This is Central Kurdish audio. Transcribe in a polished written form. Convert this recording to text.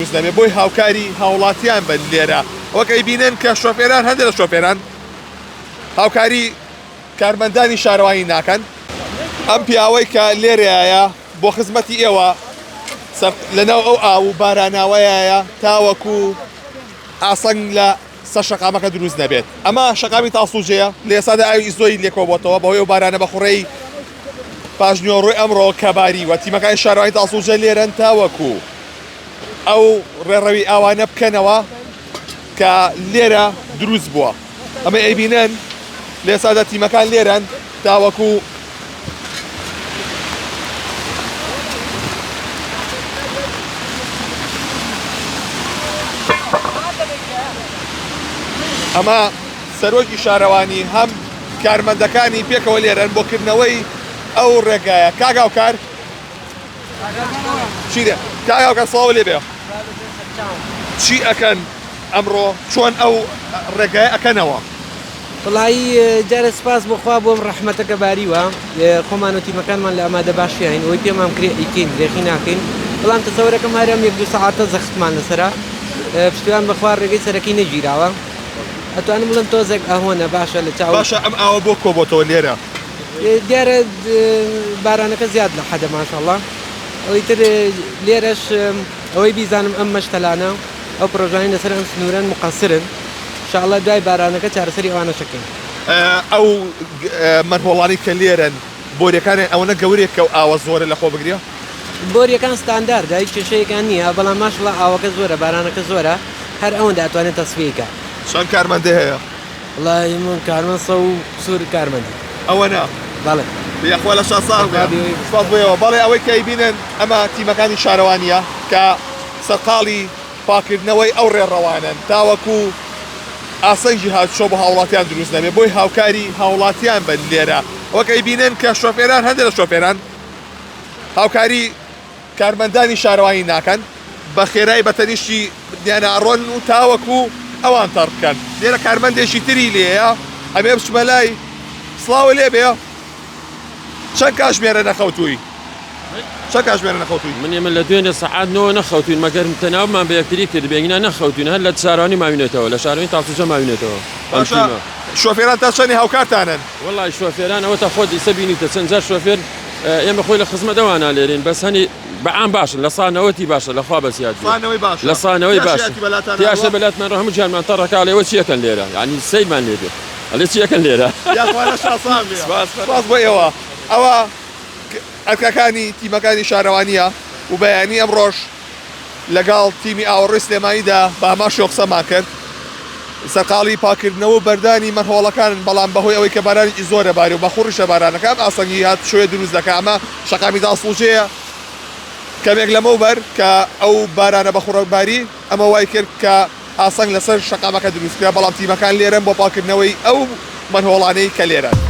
دروست نەبێ بۆی هاوکاری هاوڵاتیان بن لێرە وەک ئەیبینن کە شۆفێران هەندێک لە شۆفێران هاوکاری کارمەندانی شارەوانی ناکەن ئەم پیاوەی کە لێرەیە بۆ خزمەتی ئێوە لەناو ئەو ئاو و باراناوەیە تاوەکو ئاسەنگ لە سەر شەقامەکە دروست نەبێت ئەمە شەقامی تاسوجەیە لە ئێستادا ئاوی زۆری لێکۆبۆتەوە بەهۆی ئەو بارانە بەخوڕەی پاشنیوەڕۆی ئەمڕۆ کە باریوە تیمەکانی شارەوانی تاسوجە لێرەن تاوەکو ئەو ڕێڕەوی ئاوانە بکەنەوە کە لێرە دروست بووە ئەمە ئەیبینن لێسادا تیمەکان لێرەن تاوەکو ئەمە سەرۆکی شارەوانی هەم کارمەندەکانی پێکەوە لێرەن بۆ کردنەوەی ئەو ڕێگایە کاک هاوکار چی دێ کاک هاوکار سڵاو لێ بێ چی ئەکەن ئەمڕۆ چۆن ئەو ڕێگای ئەکەنەوە؟ وەڵایی جارێ سپاس بۆ خوا بۆ ئەم ڕەحمەتە کە باریوە خۆمان و تیمەکانمان لە ئامادە باشیین ئەوەی پێمان بکرێ ئەیکەین درێخی ناکەین بەڵام تەسەوەرەکەم هەر ئەم یەک دوو سەعاتە زەختمان لەسەرە پشتیوان بەخوا ڕێگەی سەرەکی نەگیراوە ئەتوانم بڵێم تۆزێک ئەهۆنە باشە لە چاو باشە ئەم ئاوە بۆ کۆبۆتەوە لێرە؟ دیارە بارانەکە زیاد لە حەدە ماشاءاللە ئەوەی تر لێرەش ئەوەی بیزانم ئەم مەشتەلانە ئەو پرۆژانەی لەسەر ئەم سنوورەن مقەسرن شاءاللە دوای بارانەکە چارەسەری ئەوانەش ئەکەین. ئەو مەنهۆڵانەی کە لێرەن بۆریەکانیان ئەوەنە گەورەیە کە ئەو ئاوە زۆرە لەخۆ بگرێ؟ بۆریەکان ستانداردە هیچ کێشەیەکیان نییە بەڵام ماشاءاللە ئاوەکە زۆرە بارانەکە زۆرە هەر ئەوەندە ئەتوانێت تەسفیەی کا. چەند کارمەندی هەیە؟ وەڵاهی من کارمەند سە و سوور کارمەندی. ئەوەنە؟ بەڵێ. یاخوا لە شا ساغ بێ. سپاس بۆ ئێوە. بەڵێ ئەوەی کە ئەیبینن ئەمە تیمەکانی شارەوانییە کە سەرقاڵی پاککردنەوەی ئەو ڕێڕەوانەن تاوەکو ئاسەنگی هاتوچۆ بۆ هاوڵاتیان دروست نەبێت بۆی هاوکاری هاوڵاتیان بن لێرە وەک ئەیبینن کە شۆفێران هەندێک لە شۆفێران هاوکاری کارمەندانی شارەوانی ناکەن بە خێرای بە تەنیشتی دیانە ئەڕۆن و تاوەکو ئەوان تەڕ بکەن لێرە کارمەندێکی تری لێیە ئەمێ بچمە لای سڵاوە لێبێ چەند کاژمێرە نەخەوتووی؟ چەند کاژمێرە نەخەوتووی؟ من ئێمە لە دوێنێ سەعات نۆوە نەخەوتوین مەگەر تەناوبمان بە یەکتری کردبێ ئینا نەخەوتوین هەر لە شارەوانی ماوینەتەوە لە شارەوانی تاسوجە ماوینەتەوە ئەم باشە تیمە. شۆفێران تا چەنی هاوکارتانن؟ وەڵای شۆفێران ئەوەتا خۆت ئیسە بینیوتە چەند جار شۆفێر ئێمە خۆی لە خزمەت ئەوانا لێرەین بەس هەنی بە عام باشن لە سا نەوەتی باشە لە خوا بەزیاد بێ سا نەوەی باشە لە سا نەوەی تیاشە باشە یاتی بەلاتانا تیاشە ڕوا؟ بەلاتمان ڕۆ هەموو گیانمان تەڕەکا ئەڵێ ئێوە چی ئەکەن لێرە یانی سەیرمان لێ دێ ئەڵێ چی ئەکەن لێرە. یاخوا لەشتان ساغ بێ سپاس سپاس بۆ ئێوە ئەوە ئەرکەکانی تیمەکانی شارەوانییە و بەیانی ئەمڕۆش لەگەڵ تیمی ئاوەڕۆی سلێمانیدا بە هەمان شێوە قسەمان کرد سەرقاڵی پاکردنەوە و بەردانی مەنهۆڵەکانن بەڵام بەهۆی ئەوەی کە بارانێکی زۆر دەبارێ و بەخوڕیشە بارانەکە ئەم ئاستەنگی هاتوچۆیە دروست دەکات ئەمە شەقامی داسڵوجەیە کەمێک لەمەوبەر کە ئەو بارانە بەخوڕە باری ئەمە وای کرد کە ئاستەنگ لەسەر شەقامەکە دروست کرا بەڵام تیمەکان لێرەن بۆ پاکردنەوەی ئەو مەنهۆڵانەی کە لێرەن.